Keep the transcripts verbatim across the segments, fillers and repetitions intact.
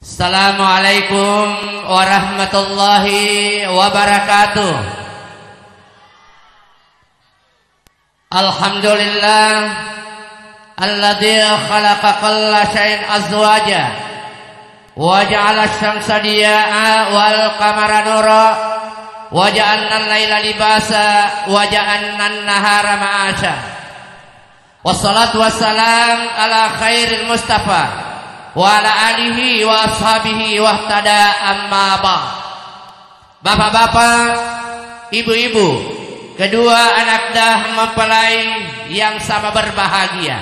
Assalamualaikum warahmatullahi wabarakatuh. Alhamdulillah, alladzi khalaqa kulla syai'in azwaja, wa ja'ala asy-syamsa diya'a wal qamara nura, wa ja'alna al-laila libasa, wa ja'alna an-nahara ma'asya. Wassalatu wassalam ala khairil mustafa, wa ala alihi wa ashabihi wahtada, amma ba'd. Bapak-bapak, ibu-ibu, kedua anak dah mempelai yang sama berbahagia.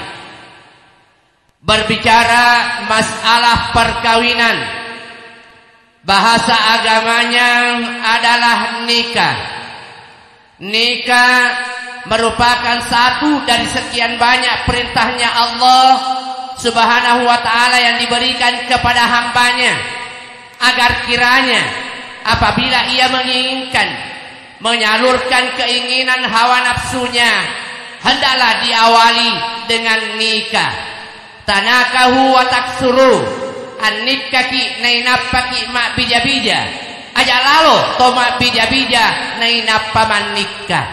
Berbicara masalah perkawinan, bahasa agamanya adalah nikah. Nikah merupakan satu dari sekian banyak perintahnya Allah Subhanahu wa Ta'ala yang diberikan kepada hambanya, agar kiranya apabila ia menginginkan menyalurkan keinginan hawa nafsunya, hendaklah diawali dengan nikah. Tanakahu wa taksuru, annikkaki nainappaki mabbija-bija, aja lalo to mabbija-bija nainappa mannikah.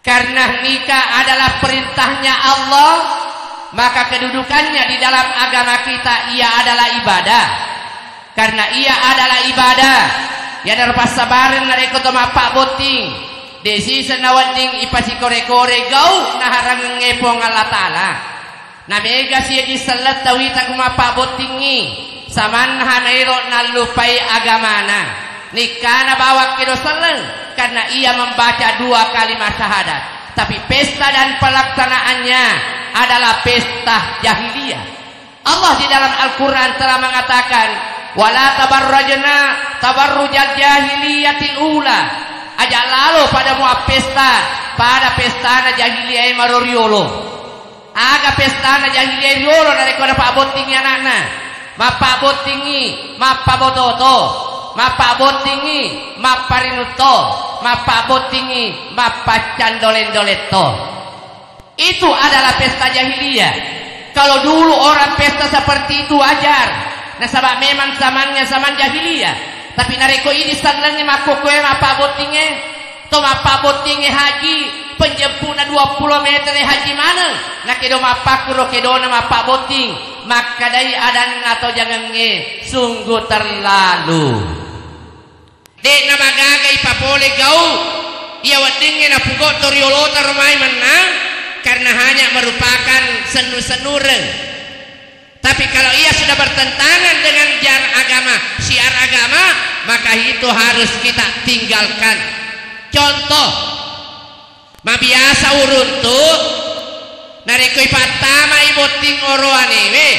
Karena nikah adalah perintahnya Allah, maka kedudukannya di dalam agama kita ia adalah ibadah. Karena ia adalah ibadah, iyanaro passabareng narekko to mappabbotting, de siseng nawedding ipasikore-kore gau naharangengnge Puang Allah Ta'ala. Namega siaji selletta wita ku mappabbottingngi, samanna maelo nallupai agamana. Nikkana bawang kedo selleng, karena ia membaca dua kalimat syahadat. Tapi pesta dan pelaksanaannya adalah pesta jahiliyah. Allah di dalam Al-Quran telah mengatakan, "Wala tabarrajna tabarrujal jahiliyatil ula." Aja lalo pada mua pesta, pada pestana jahiliyah e maroriolo. Aga pestana jahiliyah riolo narekko napabbottingi anakna? Mappabbottingi mappabototo, mappabbottingi mapparinutto, mappabbottingi mappaccandoleng-doletto. Itu adalah pesta jahiliyah. Kalau dulu orang pesta seperti itu wajar, nasaba memang zamannya zaman jahiliyah. Tapi narekko idi sellengnge makkokkoe mappabbottinge, to mappabbottinge haji, penjempu'na dua puluh meter haji maneng, nakedo mappakkuro kedona mappabbotting, makkadai adanna to jangengnge, sungguh terlalu. De'na magaga ipapole gau iya weddingnge napugau to riolota romai mennang, karena hanya merupakan sennu-sennureng. Tapi kalau ia sudah bertentangan dengan jar agama, syiar agama, maka itu harus kita tinggalkan. Contoh, mabiasa uruntu narekko ipattamai botting orowanewe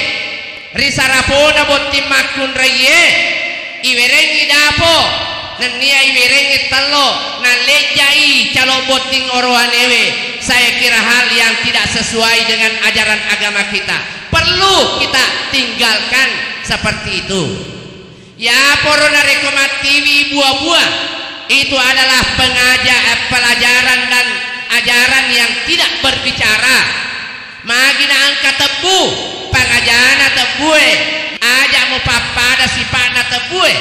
ri sarapona botting makkunraie, iwerengngi dapo, nennia iwerengngi tello, nallejjai calo botting orowanewe. Saya kira hal yang tidak sesuai dengan ajaran agama kita. Perlu kita tinggalkan seperti itu. Yaporo narekko mattiwi bua-bua, itu adalah pengaja-, eh, pelajaran dan ajaran yang tidak berbicara. Magi naengka tebbu, pangajana tebbue, aja mupappada sipa'na tebbue.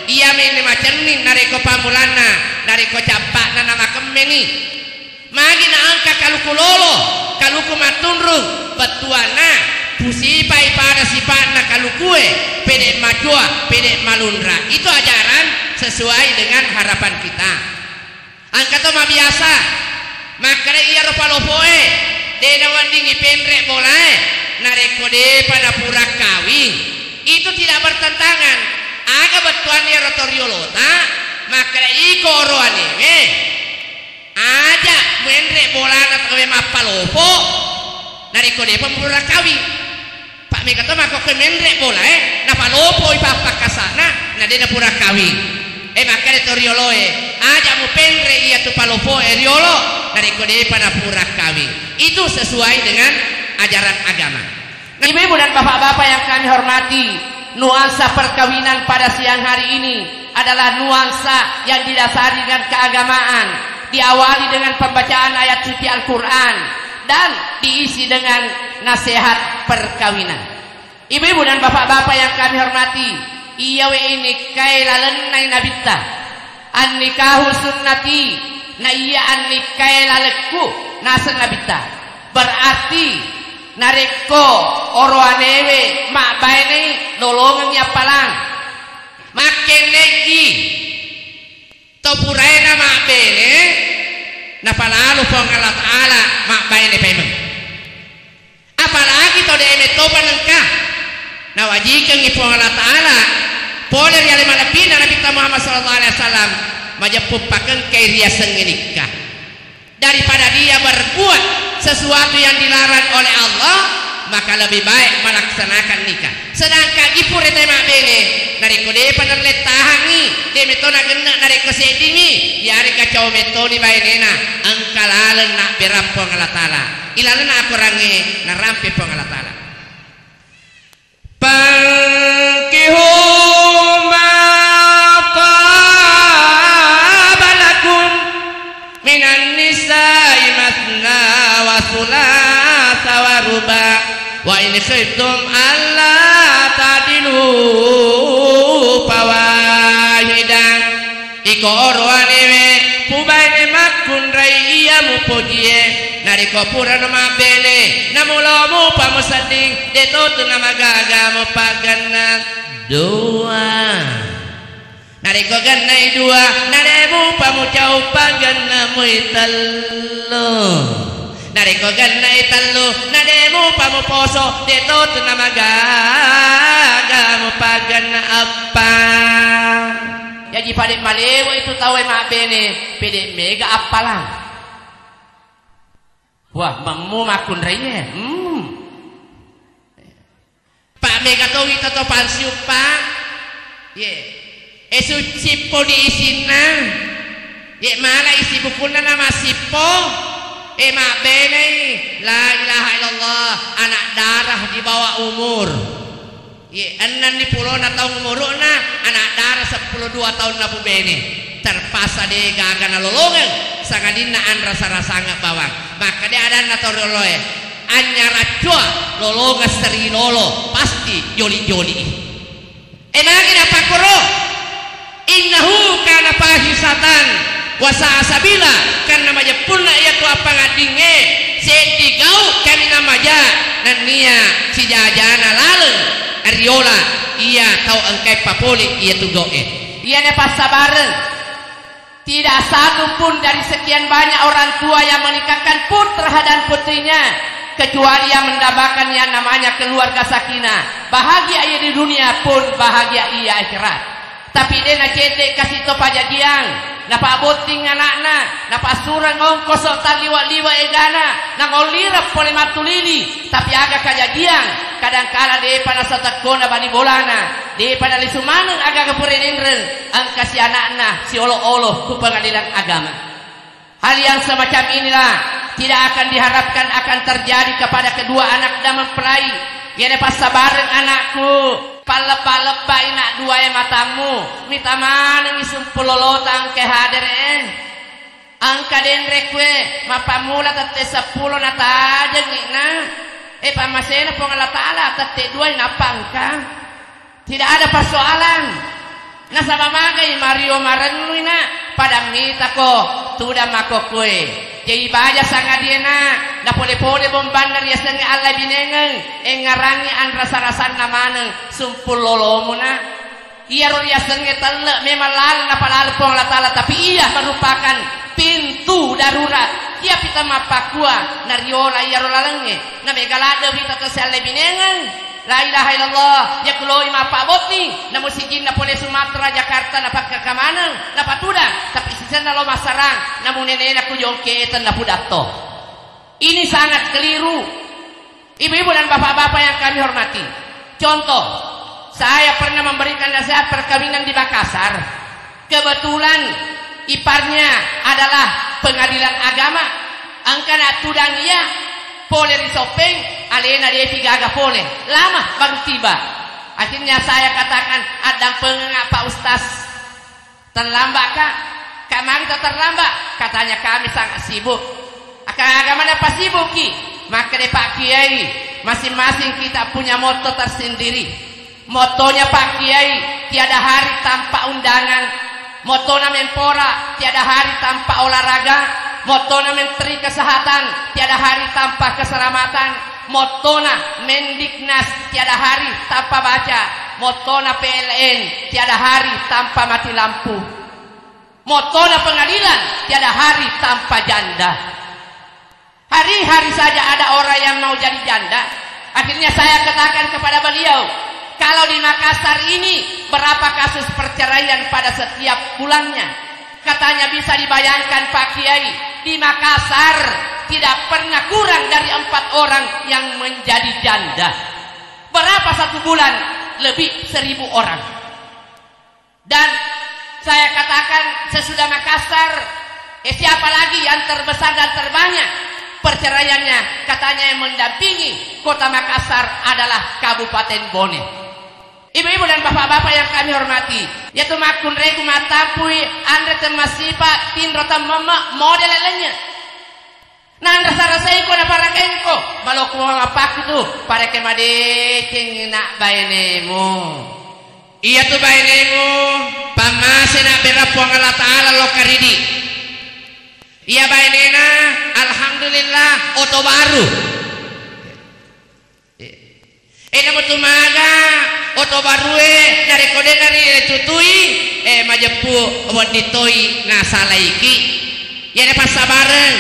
Iya mene macenning narekko pammulanna, narekko cappa'na namakemmeni. Magi naengka kaluku lolo, kaluku mattunrung, bettuanna pusipai pada sipa'na kalukue, pede' macoa, pede' malunra. Itu ajaran sesuai dengan harapan kita. Engka to mabiasa makkeda iyaro palopoe, de' naweddingi penre' bolae narekko de'pa napura kawing. Itu tidak bertentangan. Aga bettuanna iyaro toriolota makkeda iko orowanewe. Aja' menre' bolana tauwe mappalopo, narekko de'pa mupura kawing. Pa' mega to makkokkoe menre' bolae, napalopoi pappakkasa'na, na de' napura kawing. E, makkeda to rioloe, aja' mupenre' iyatu palopoe riolo, narekko de'pa napura kawing. Itu sesuai dengan ajaran agama. Ibu-ibu dan bapak-bapak yang kami hormati, nuansa perkawinan pada siang hari ini adalah nuansa yang didasari dengan keagamaan, diawali dengan pembacaan ayat suci Al-Quran, dan diisi dengan nasihat perkawinan. Ibu-ibu dan bapak-bapak yang kami hormati, iyawe nikkae lalennai Nabitta. Annikahu sunnati, na iya annikkae lalekku, naseng Nabitta. Berarti narekko oroanewe mabbainei, lolongengngi appalang. Makkenneji to puraena mabbene, napalalu Puang Allah Ta'ala mabbaine paimeng. Apalagi to de' mettopa nengka, nawajikengngi Puang Allah Ta'ala pole ri ale malebbina Nabitta Muhammad sallallahu alaihi wasallam majeppu pakengkai riasengnge nikka. Daripada dia berbuat sesuatu yang dilarang oleh Allah, maka lebih baik melaksanakan nikah. Sedangkan ipure te mabbene, narekko de'pa nallettahangngi, de' metto nagenne narekko seddingngi, yarega cao mettoni bainena, engka laleng nabberang Puang Allah Ta'ala. Ilalenna akorangnge narampe Puang Allah Ta'ala. Fankihu ma taba lakum minan nisa'i matsna wa tsulatsa wa ruba', wa in khiftum alla ta'dilu fawahidah. Iko oroanewe, pubaine makkunrai iya mupojie, narekko purano mabbene, namulo mupa musedding, de' totu namagaga mupaggenna dua. Narekko gennai dua, na de' mupa mucau paggenna mui tellu. Narekko gennai tellu, na de' mupa muposo, de' totu namagaga mupaggenna eppa. Jaji pade malewe itu tau e mabbene, pede mega appalang. Wah, memmu makkunraie. Hmm. Pak mega tongi toto pansiu, Pak. Ye. E sucippo di isinna. Ye mala isi bukunna nama sippo. E mabbenei. La ilaha illallah. Anak darah di bawah umur. Ye, ennenni pulona taung umuru'na, anak dara seppulo dua taunna pubene. Terpaksa de gaga nalolongeng, sangadinna anrasa-rasangeng bawang. Makkeda adanna tau rioloe, anynyaraccoa lolongeng serilolo, pasti joli-joli. E magi napakkoro? Innahu kana fahisatan wa sa'a sabila, karena majeppunna iyatu appangaddingnge seddi gau kaminang maja, nennia sijajana laleng riola iya tau engkae papole iyatu gau'e. Iyana passabareng, tidak satu pun dari sekian banyak orang tua yang menikahkan putra dan putrinya kecuali yang mendambakan yang namanya keluarga sakinah. Bahagia ia di dunia pun bahagia ia akhirat. Tapi de nacedde kasi to pajajiang, napabbotting anakna, napassureng ongkoso talliwa-liwa egana, nangollireng pole mattulili, tapi aga kajajiang, kadangkala depa nasatekkona bali bolana, depa nalisu maneng agaga pura inreng, engka si anakna siolo-olo ku pengadilan agama. Hal yang semacam inilah tidak akan diharapkan akan terjadi kepada kedua anakna mempelai. Iyana passabareng anakku, pallebba-lebbai nak duae matammu, mita manengi sumpulolota engka hadere. Engka denre kue, mappammula tette seppulo natajengngi na. E pammasena Puang Allah Ta'ala tette duai nappa engka. Tidak ada persoalan. Nasaba magai mario marennui na, pada mitako tudang makkokkoe. Jai baja sangadiena, napole-pole bombanna riasengnge allabinengeng, engngarangngi anrasa-rasanna maneng sumpul lolomuna. Iyaro riasengnge telle memang laleng napalale Puang Allah Ta'ala, tapi iya merupakan pintu darurat. Iya pita mappakkua nariola iyaro lalengnge, namega ladde wita to siallabinengeng. La ilaha illallah, yakkuloi mappabbotting, namu sijinna pole Sumatera, Jakarta, napakka kamaneng, napatudang, tapi sisenna lo massarang, namu nenena ku jongke tenna pudatto. Ini sangat keliru. Ibu-ibu dan bapak-bapak yang kami hormati, contoh, saya pernah memberikan nasihat perkawinan di Makassar. Kebetulan iparnya adalah pengadilan agama. Engka na tudang iya pole ri Soppeng, alena depi gaga pole. Lama baru tiba. Akhirnya saya katakan, "Addampengeng Pak Ustaz. Terlambat, Kak? Kak, magi tak terlambat?" Katanya, "Kami sangat sibuk." "Akang aga maneng pasibuki?" Makkeda Pak Kiai, Masing-masing kita punya motto tersendiri. Mottonya Pak Kiai, tiada hari tanpa undangan. Mottona Menpora, tiada hari tanpa olahraga. Mottona Menteri Kesehatan, tiada hari tanpa keselamatan. Mottona Mendiknas, tiada hari tanpa baca. Mottona P L N, tiada hari tanpa mati lampu. Mottona pengadilan, tiada hari tanpa janda. Hari-hari saja ada orang yang mau jadi janda. Akhirnya saya katakan kepada beliau, "Kalau di Makassar ini berapa kasus perceraian pada setiap bulannya?" Katanya, "Bisa dibayangkan, Pak Kiai, di Makassar tidak pernah kurang dari empat orang yang menjadi janda. Berapa satu bulan? Lebih seribu orang." Dan saya katakan, sesudah Makassar, eh, siapa lagi yang terbesar dan terbanyak perceraiannya? Katanya, yang mendampingi Kota Makassar adalah Kabupaten Bone. Ibu-ibu dan bapak-bapak yang kami hormati, yaitu makkunraiku mattampui, anre temmasipa, tinro temmemme, model lainnya. Nanrasa-rasaiko naparakengko, malokku mapakku tu, parake madecengi nak bainemu. Iyatu bainemu, pammase nak bera Puang Allah Ta'ala lo karidi. Iya bainena, alhamdulillah, oto baru. Eh, namutu maga oto barue, narekko de' nari tutui, eh, majeppu wedding toi nasalaiki. Iyana passabareng,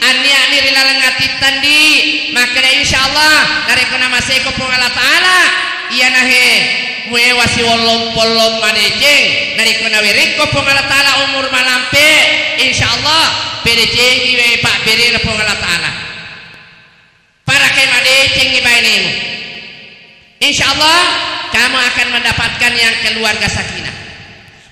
annia'ni ri laleng atitta ndi, makkeda, "Insyaallah, narekko namaseko Puang Allah Ta'ala, iyanahe muewa siwollong-pollong madeceng, narekko nawerekko Puang Allah Ta'ala umur malampe, insyaallah, pedecengi we pabberena Puang Allah Ta'ala." Parakai madecengi bainemu. Insya Allah, kamu akan mendapatkan yang keluarga sakinah.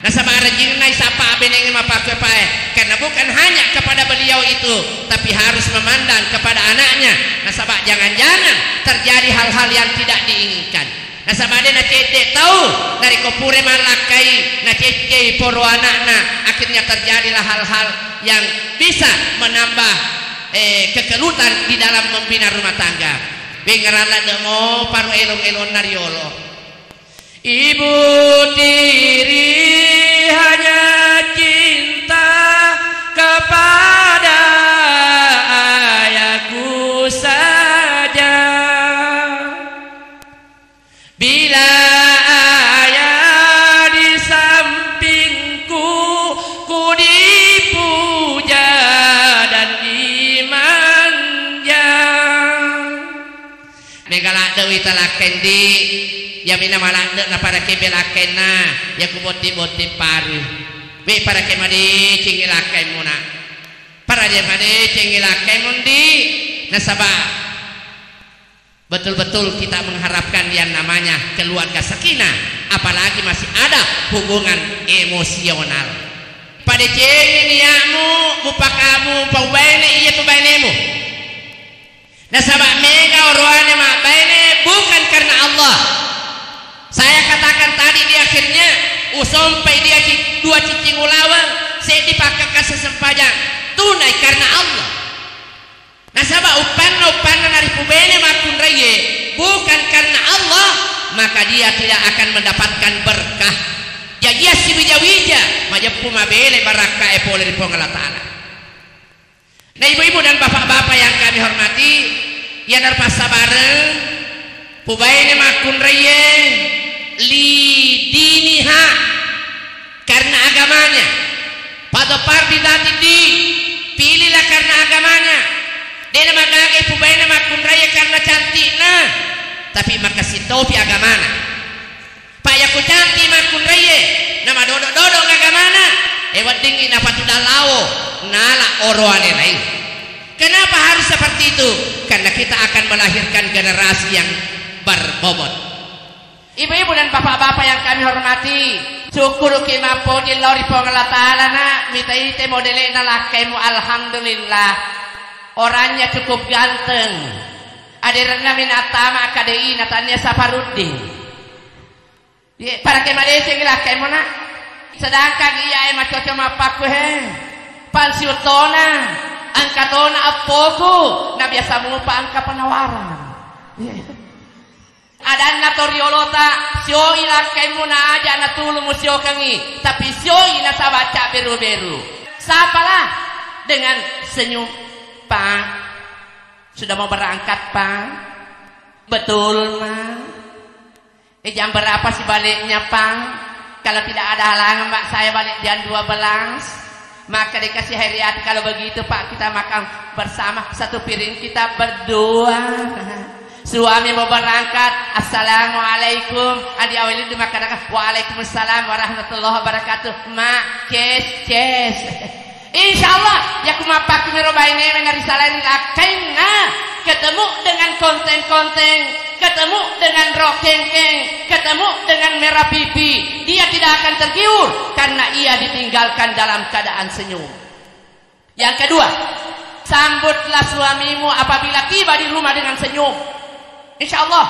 Nasaba rejinna isappa abenengnge mapakkuepae, karena bukan hanya kepada beliau itu, tapi harus memandang kepada anaknya. Nasaba jangan-jangan terjadi hal-hal yang tidak diinginkan. Nasaba de nacedde tau, narekko pura mallakkai, naceccei poro anakna, akhirnya terjadilah hal-hal yang bisa menambah, eh, kekerutan di dalam membina rumah tangga. Wengngerang ladde mo paro elong-elonna riolo. Ibu tiri hanya cinta kepada ayahku saja. Bila ayah di sampingku, ku dipuja dan dimanja. Mega ladde wita lakkaing ndi, yamina maladde naparake be lakkainna, yaku botti-botti paru. We parake madecengi lakkaimmu nak. Parake madecengi lakkaimmu ndi, nasaba betul-betul kita mengharapkan yang namanya keluarga sakinah, apalagi masih ada hubungan emosional. Padecengi niatmu, mupakamu, paubaine iya tu bainemu. Nasaba mega oroane mabbaine bukan karena Allah. Saya katakan tadi di akhirnya, usompai dia ci-, dua cicing ulaweng, seddi pakkakasa sempajang, tunai karena Allah. Nasaba uppanna-uppanna naripubene makkunraie bukan karena Allah, maka dia tidak akan mendapatkan berkah. Jaji assibija-wija majeppu mabele barakkae pole ri Puang Allah Ta'ala. Nah, ibu-ibu dan bapak-bapak yang kami hormati, yang terpaksa bareng, pubaine makkunraie li diniha, karena agamanya. Pada pardi dati di, pilihlah karena agamanya. Dena magaga pubaine makkunraie karena cantikna, tapi makasih topi agamana. Pa yakko canti makkunraie, namadodo-dodo agamana, e weddingngi napatudang lao, nala oroane laing. Kenapa harus seperti itu? Karena kita akan melahirkan generasi yang berbobot. Ibu-ibu dan bapak-bapak yang kami hormati, syukuruki mappoji lao ri Puang Allah Ta'ala, nak, mita ite modele'na lakkaimu, alhamdulillah. Orangnya cukup ganteng. Aderenna minattama K D I, natannia Saparuddin. Ye, parake madeceng lakkaimmu, nak. Sedangkan iyae macoco mappakku, he. Pansiuttona, engka tona eppoku, na biasa mupa engka penawaran. Adanna to riolota, sioi lakkaimmu na aja natulu musiokengngi, tapi sioi nasaba cabberu-beru. Sapalah dengan senyum, "Pak, sudah mau berangkat, Pak?" "Betul, Ma." "Eh, jam berapa sih baliknya, Pak? Kalau tidak ada halangan, Mak, saya balik jam dua belas." Maka dikasih Hairiyati, "Kalau begitu, Pak, kita makan bersama satu piring kita berdua." Suami mau berangkat, "Assalamualaikum." Adi awalin dimakan, "Waalaikumsalam warahmatullahi wabarakatuh." "Mak, ces, ces." Insya Allah, yakku mappakkumi ro bainena narisalani lakkainna, ketemu dengan konteng-konteng, ketemu dengan rok kengkeng, ketemu dengan merah pipi, dia tidak akan tergiur karena ia ditinggalkan dalam keadaan senyum. Yang kedua, sambutlah suamimu apabila tiba di rumah dengan senyum. Insya Allah.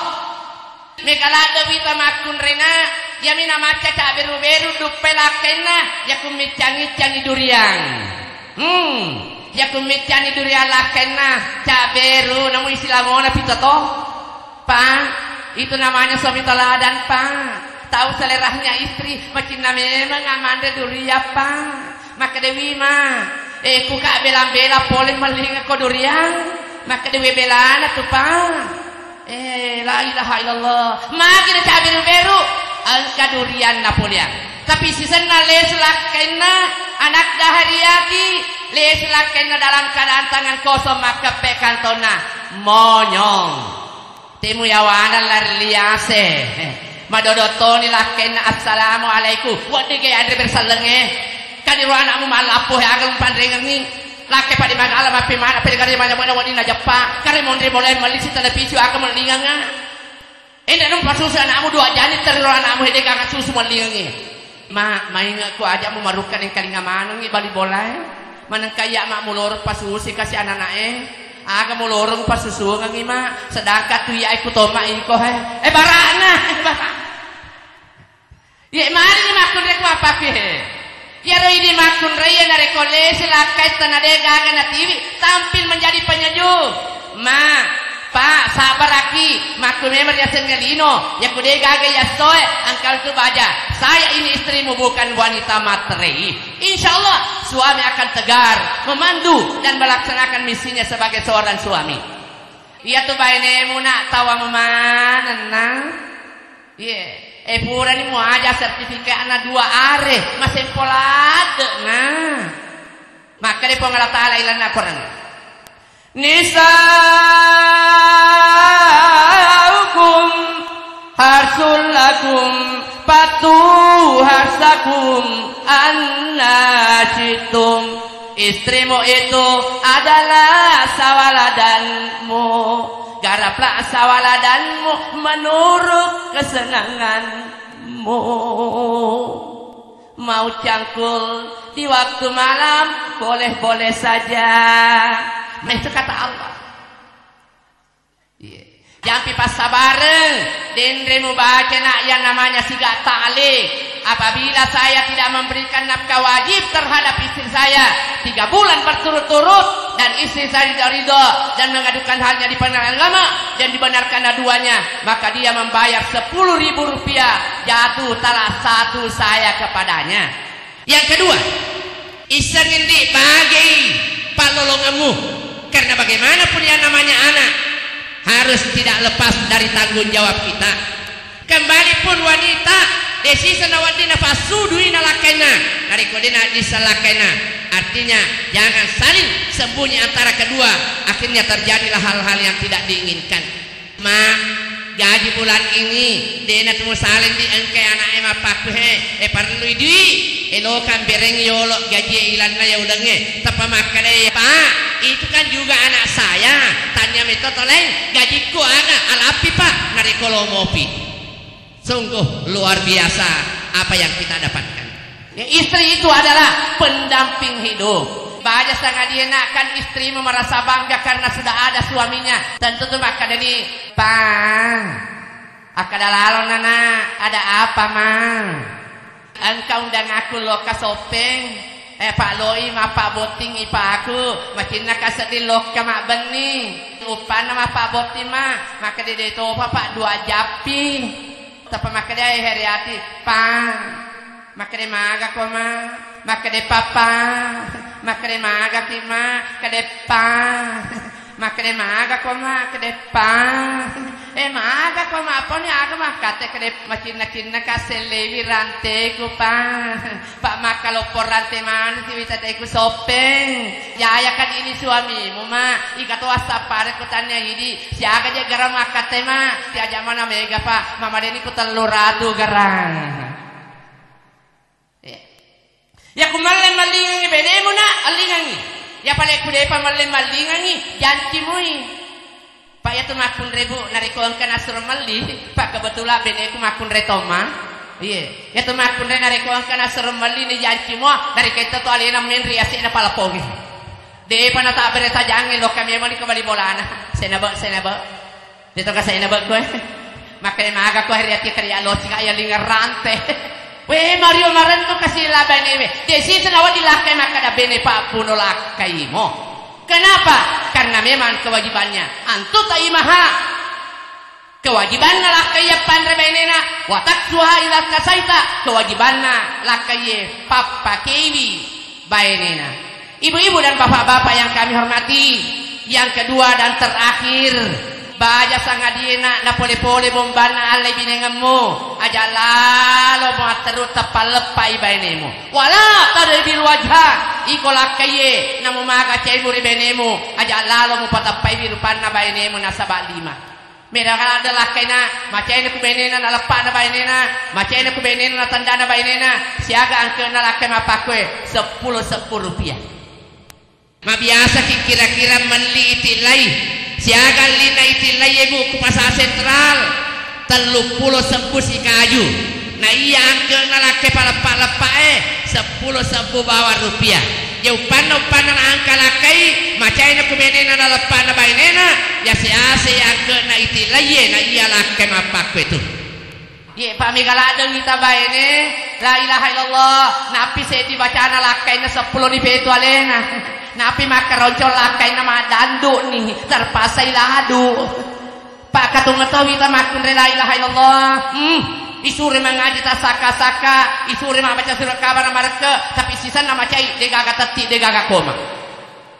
Mega ladde wita makkunraina, yamina macca cabberu-beru duppai lakkainna, yakku miccang-iccangi duriang. Hmm, yakku miccani duriang lakkainna, cabberu, namu isi lamona pito to. Pak, itu namanya suami teladan, Pak. Tahu seleranya istri, macinna memang manre duriang, Pak. Makkedai, "Wi, Ma, eh, ku ka belang-belang pole mellinga ko duriang." Makkedai, "Wi belana tu, Pa?" Eh, la ilaha illallah. Magi na cabberu-beru, engka durianna poleang. Tapi sisenna lesu lakkainna, anak Dahariati, lesu lakkainna dalam keadaan tangan kosong, makkeppe kantonna. Monyong. Temu yawana lari liase. Madodo toni lakkainna, "Assalamualaikum." Wedding ge anre bersallengnge. Kadiro anakmu mallappo he, aga mupanrengengngi. Lakkai padi magala mappi mana padi gare mana mana wedding najeppa. Kare monri boleh melli si televisi aga mellingengnga. Enda nung pasusu anakmu dua jani teriro anakmu hede gaga susu mellingengngi. Ma, mainge'ku aja' mumarukka nengkalinga manengngi bali bolae. Manengka iya' ma' mulorong pasusi kasi anana'e. Aga mulorong pasusuangengngi ma', sedangkan tu iya' iku toma' iko he. Eh, bara'na, eh, bara'. Ye, mani ni makkunrai ku apa pi he. Iyaro idi makkunrai narekko lesi lakkai tana de' gaga natiwi, tampil menjadi penyejuk. Ma, Pa, sabaraki, makku memang riasengnge lino, yakku de' gaga yassoe, engkau itu baja. Saya ini istrimu bukan wanita materi. Insya Allah, suami akan tegar, memandu, dan melaksanakan misinya sebagai seorang suami. Iya tu bainemu nak tawa memanenna. Iya. Eh, purani muaja sertifikatna dua are, masempo ladde' na. Makkeda Puang Allah Ta'ala ilalenna Quran. Nisa'ukum harsul lakum fa'tu harsakum anna syi'tum. Istrimu itu adalah sawah ladangmu. Garaplah sawah ladangmu menurut kesenanganmu. Mau cangkul di waktu malam, boleh-boleh saja. Nah, itu kata Allah. Iya. Jampi passabareng, denre mubaca nak yang namanya siga ta'liq. Apabila saya tidak memberikan nafkah wajib terhadap istri saya tiga bulan berturut-turut dan istri saya tidak ridho dan mengadukan halnya di pengadilan agama dan dibenarkan aduannya, maka dia membayar sepuluh ribu rupiah jatuh talak satu saya kepadanya. Yang kedua, issengngi ndi' bagai pallolongemmu. Karena bagaimanapun yang namanya anak harus tidak lepas dari tanggung jawab kita. Kembali pun wanita, de' sisa nawedding napassudui nalakkainna. Narekko de' nadissa lakkainna, artinya jangan saling sembunyi antara kedua. Akhirnya terjadilah hal-hal yang tidak diinginkan. Ma, gaji bulan ini de' na tu musaleng di' engkai ana'e mappakku he, e parellui dui', e lokang bereng yolo gaji e ilanna ya ulengnge, tappa makkedai, "Pak, itu kan juga anak saya, tania metto toleng, gajikku aga, alappi Pak, narekko lomopi." Sungguh luar biasa apa yang kita dapatkan. Ya, istri itu adalah pendamping hidup. Baja sangadie nak kan istrimu merasa bangga karena sudah ada suaminya. Tentu tu makkadani, "Pa, akkada lalo nana, ada apa, Ma?" "Engka undang aku lokka soppeng, eh, Pak Loi, mappabbotting ipaku, macinnaka sedding lokka mabbenni." Uppanna mappabbotting, Ma, makkeda de topa, Pa, dua jappi. Tappa makkeda, eh, Heriati, Pa. Makkeda magako, Ma. Makkeda papa. Makkeda magaki, Ma. Kede pa. Makkeda magako, Ma. Kede pa. Eh, magako, Ma. Apa ni aga makkate kede macinna-cinna kassellewi ranteku, Pa. Pa makkaloppo rante manu tiwi tateku soppeng. Jaya kadini suamimu, Ma. Ika to wassappareko tannia idi. Siaga je garang makkate, Ma. Tiaja mana mega, Pa. Mamadeni ku tellu ratu garang. Iya. Iya ku malleng-mallingengngi benemu, Na, allingengngi. Iya pale ku depa malleng-mallingengngi, janci mui. Pa iya tu makkunre, Bu, narekko engka nasuro melli, pa kebetulan beneku makkunre tomma. Iya. Iya tu makkunre narekko engka nasuro melli ni janci mua, narekko itu tu alena menri asik na palapongi. Depa na tak bere sajangi lo kami mani ke bali bolana. Senaba, senaba. Deto kasena bekku, eh. Makkeda magako hari ati kari alloci ka iya lingerante. We, Mario marennu kasi la banewe. Desi senawa dilakkai makkeda bene pa puno lakkaimo. Kenapa? Karena memang kewajibannya. Antu taimaha. Kewajibanna lakkai iya panre bainena. Wataksuha ila kasaita. Kewajibanna lakkai iya pappakewi bainena. Ibu-ibu dan bapak-bapak yang kami hormati, yang kedua dan terakhir, baja sangadiena napole-pole bombanna allai binengemmu, aja lalo muatteru teppaleppai bainemu. Wala tadribil wajha, iko lakkaiye, namumaga caimu ri bainemu, aja lalo mupateppai wi rupanna bainemu nasaba lima. Meda kala de lakkaina, macaina ku benena na leppana bainena, macaina ku benena na tandana bainena, siaga angkena lakkai mappakkue, seppulo sebbu rupiah. Mabiasa ki kira-kira melli itillai, siaga lina itillai, Bu, ku Pasar Sentral, telluppulo sebbu sikaju. Na iya angkena lakkai paleppa-leppa e, seppulo sebbu bawang rupiah. Ya uppanna-uppanna na angka lakkai, macaina ku benena na leppana bainena, ya ase-ase angkena itillaiye na iya lakkai mappakkue tu. Ye pa mega ladeng ita baine, la ilaha illallah, napi seddi bacana lakkainna seppulo ni petu alena. Napi makkaroncong lakkainna maddandu ni, terpaksa iladu. Pakkatunga tau ita makkunre la ilaha illallah. Hmm. Isure mangaji tassakka-sakka, isure mabbaca surat kabar marekke, tapi sisenna macai, degaga tetti, degaga koma.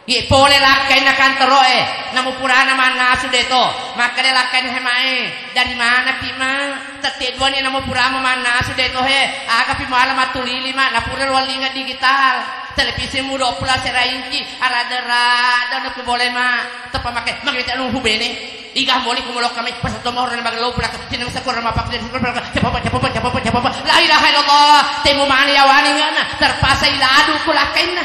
Ye pole lakkainna kantoro'e, namu purana mannasu deto, makkeda lakkainna hemae, dari mana ki, Ma? Tette duani namu purama mannasu deto he, aga pi muala mattulili, Ma, napura luallinga digital, televisi mu dua puluh sera inci, arada-rada nuku bole, Ma, teppa make, make te nuhu bene. Iga moli ku moloka mai, pasal to maurana magello pulaka, cinna masa kurang mapak, cinna masa kurang mapak, capapa, capapa, capapa, capapa. La ilaha illallah, temu mana yawani ngana, terpaksa iladu ku lakkainna.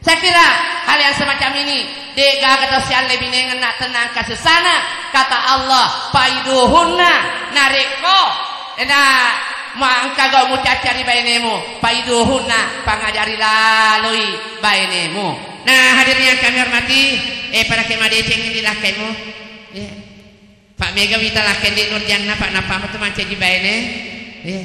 Saya kira hal yang semacam ini, de gaga tau sialle binengenna tennang kasusana, kata Allah, faiduhunna, narekko, na, ma engka gau mucaccari bainemu, faiduhunna, pangajari laloi bainemu. Nah, hadirin yang kami hormati, eh, pada ke madeceng ini lakkaimu. Ya. Pak mega wita lakkai di Nurjanna, Pak, nappa matu mancaji baine. Iya.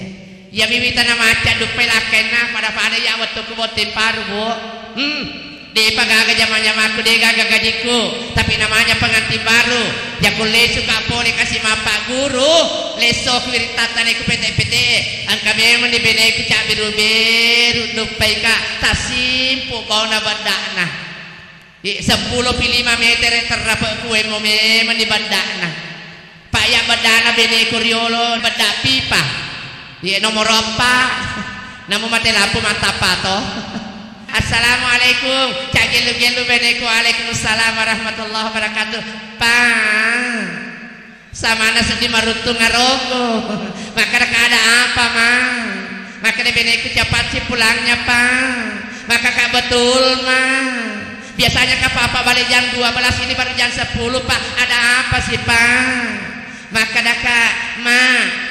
Iya mi wita na macca duppai lakkainna, pada-pada iya wettukku botting baru, Bu. Hmm. Depa gaga jama-jamakku, de gaga gajiku, tapi namanya pengantin baru. Jaku lesu ka pole kasi mappagguru, lesso ku wirittattane ku pete-pete. Engka memang di beneku cabbiru-beru duppai ka, tasimpu bauna beddakna. Di seppulo pi lima metere terrape kuemo memang di beddakna. Pak ya beddana beneku riolo bedda pipa. Di nomor empat. Namu mate lampu mantappa to. Assalamualaikum. Cak gelu-gelu beneku. Waalaikumsalam warahmatullahi wabarakatuh. Pa. Samana seddi maruttung aroko. Makkeda ka ada apa, Ma? Makkeda beneku cepat sih pulangnya, Pa. Maka ka betul, Ma. Biasanya ka papa balik jam dua belas, ini baru jam sepuluh, Pa. Ada apa sih, Pa? Makkeda ka, Ma,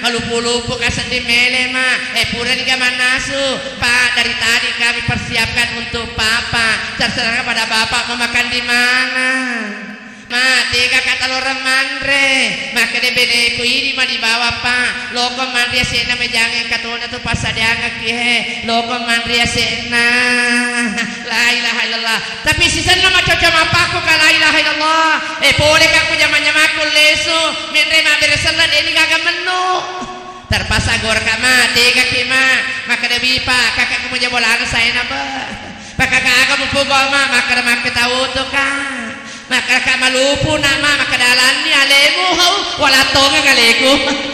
malupu-lupu ka seddi mele, Ma. Eh, pura niga mannasu, Pa. Dari tadi kami persiapkan untuk Papa. Terserah pada Bapak mau makan di mana. Ma, tega kataloreng manre. Makkeda beleku, idi malibawa, Pa. Loko manre ase'na, mejangnge katona tu passadiangekki he. Loko manre ase'na. La ilaha illallah. Tapi sisenna macoco mappakku ka la ilaha illallah. Eh, pole ka ku jama-jamakku lesu. Menre mabbere sella, deni gaga mennu. Terpaksa gorka, Ma, tegaki, Ma. Makkeda bipa, kakak ku moja bolana saena, Ba. Pakakaga mupugo, Ma, makkeda makkita utuka. Makkeda ka malupu na, Ma, makkeda alanni alemu, hau, wala tongeng aleku.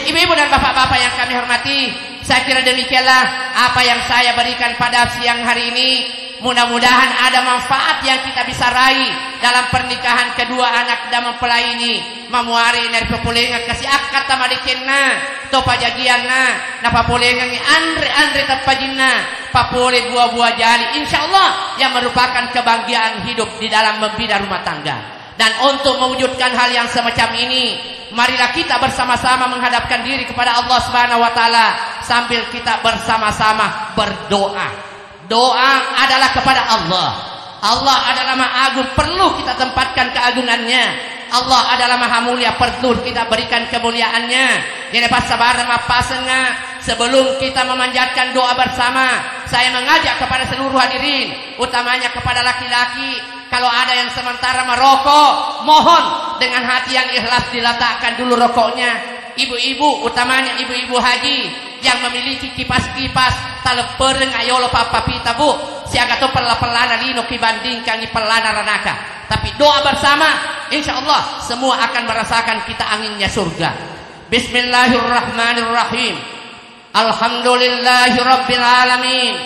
Ibu-ibu dan bapak-bapak yang kami hormati, saya kira demikianlah apa yang saya berikan pada siang hari ini. Mudah-mudahan ada manfaat yang kita bisa raih dalam pernikahan kedua anak dan mempelai ini. Mamuare naripapolenga kasi akkatta madecenna, to pajajianna, napapolengengngi anre-anre teppajinna, papole buah-buah jali, insya Allah yang merupakan kebahagiaan hidup di dalam membina rumah tangga. Dan untuk mewujudkan hal yang semacam ini, marilah kita bersama-sama menghadapkan diri kepada Allah Subhanahu wa Ta'ala sambil kita bersama-sama berdoa. Doa adalah kepada Allah. Allah adalah Maha Agung, perlu kita tempatkan keagungannya. Allah adalah Maha Mulia, perlu kita berikan kemuliaannya. Jadi, passabareng mappasengnga, sebelum kita memanjatkan doa bersama, saya mengajak kepada seluruh hadirin, utamanya kepada laki-laki, kalau ada yang sementara merokok, mohon dengan hati yang ikhlas diletakkan dulu rokoknya. Ibu-ibu, utamanya ibu-ibu haji yang memiliki kipas-kipas, taleppereng ayolo pappapita, Bu, siaga to pella-pellana lino kibandingkangi pellana ranaka. Tapi doa bersama, insya Allah semua akan merasakan kita anginnya surga. Bismillahirrahmanirrahim. Alhamdulillahi rabbil alamin.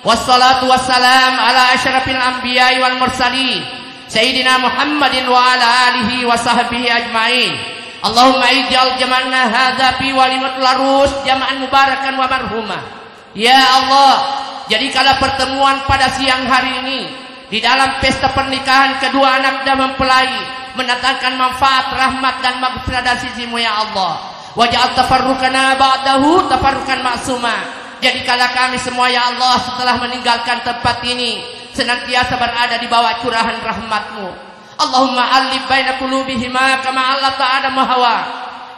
Wassalatu wassalam ala asyrafil anbiya'i wal mursalin, Sayyidina Muhammadin wa ala alihi wa sahbihi ajma'in. Allahumma ij'al jama'na hadza fi walimatul arus jama'an mubarakan wa marhumah. Ya Allah, jadikanlah pertemuan pada siang hari ini di dalam pesta pernikahan kedua anak dan mempelai mendatangkan manfaat, rahmat, dan maghfirah dari sisimu, ya Allah. Waj'al tafarruqana ba'dahu tafarruqan ma'suma. Jadikanlah kami semua, ya Allah, setelah meninggalkan tempat ini, senantiasa berada di bawah curahan rahmatmu. Allahumma allif baina qulubihima kama allafta Adam wa Hawa.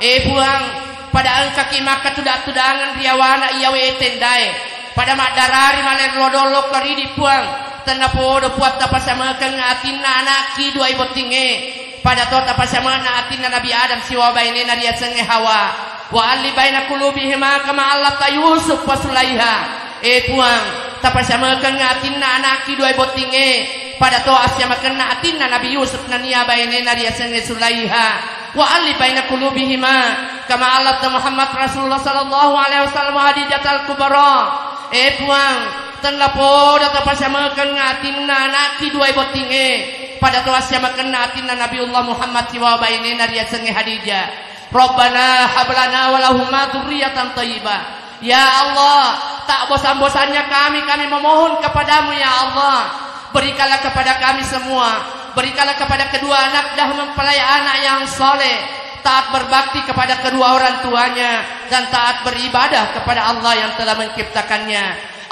Eh Puang, pada engkaki makkatuda-tudangeng ri yawana iyawe tendae. Pada maddarari malerro dollo karidi Puang. Tennapodo Puang tapasamekeng atinna anakki duai bottingnge. Pada to tapasamekna atinna Nabi Adam sibawa bainena riasengnge Hawa. Wa allif baina qulubihima kama allafta Yusuf wa Sulaiha. Eh Puang, tapasamekeng atinna anakki duai bottingnge. Pada to assamakenna atinna Nabi Yusuf nennia bainena riasengnge Sulaiha. Wa allif baina qulubihima kama allafta Muhammad Rasulullah sallallahu alaihi wasallam wa Khadijatal Kubra. Eh Puang, tennapodo tapasamekeng atinna anakki duai bottingnge. Pada to assamakenna atinna Nabiullah Muhammad sibawa bainena riasengnge Khadijah. Rabbana hab lana wa lahuma dzurriyyatan thayyibah. Ya Allah, tak bosan-bosannya kami, kami memohon kepadamu, ya Allah. Berikanlah kepada kami semua, berikanlah kepada kedua anak dan mempelai anak yang saleh, taat berbakti kepada kedua orang tuanya, dan taat beribadah kepada Allah yang telah menciptakannya.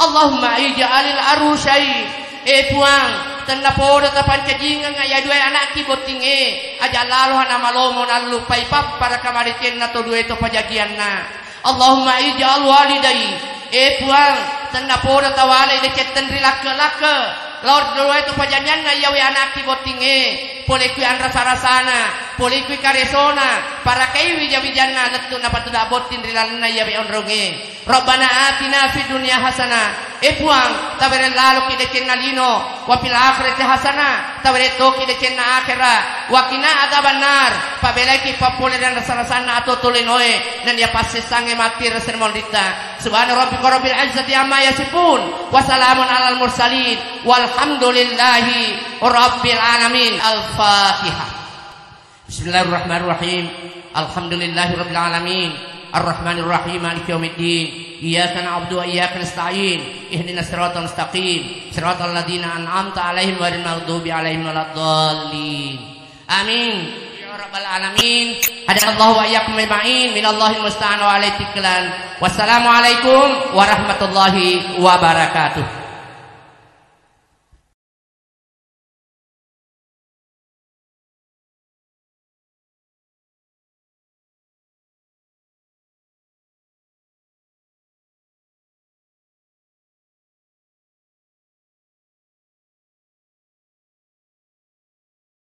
Allahumma ij'alil arusai. Eh Puang, tennapodo tapancajingeng iya duai anakki bottingnge, aja lalo hana malomo nallupai pappada kamadecenna to duai to pajajianna. Allahumma ij'al walidai. Eh Puang, tennapodo tawalai deceng tenri lakke-lakke lao ri duai to pajajianna iyawe anakki bottingnge. Pole kui anrasa-rasana, pole kui karesona, parakai wija-wijanna lettu napatuda botting ri lalenna iyawe onrongnge. Rabbana atina fid dunya hasanah. Eh Puang, tawereng laloki decenna lino, wa fil akhirati hasanah, tawereng toki decenna akhera, wa qina adzabannar, pabelaiki pappole dan rasa-rasanna atoa tolinoe, nennia passessangnge matti rasa monritta. Subhana rabbika rabbil izzati amma yasifun, wa salamun alal mursalin, walhamdulillahi rabbil alamin. Al-Fatihah. Bismillahirrahmanirrahim. Alhamdulillahirabbil alamin. Arrahmanirrahim. Maliki yaumiddin. Iyyaka na'budu wa iyyaka nasta'in. Ihdinas siratal mustaqim. Siratal ladzina an'amta 'alaihim ghairil maghdubi 'alaihim waladdallin. Amin. Ya rabbal alamin. Hadanallahu wa iyyakum ajma'in. Minallahil musta'an wa alaihi tiklan. Wassalamualaikum warahmatullahi wabarakatuh.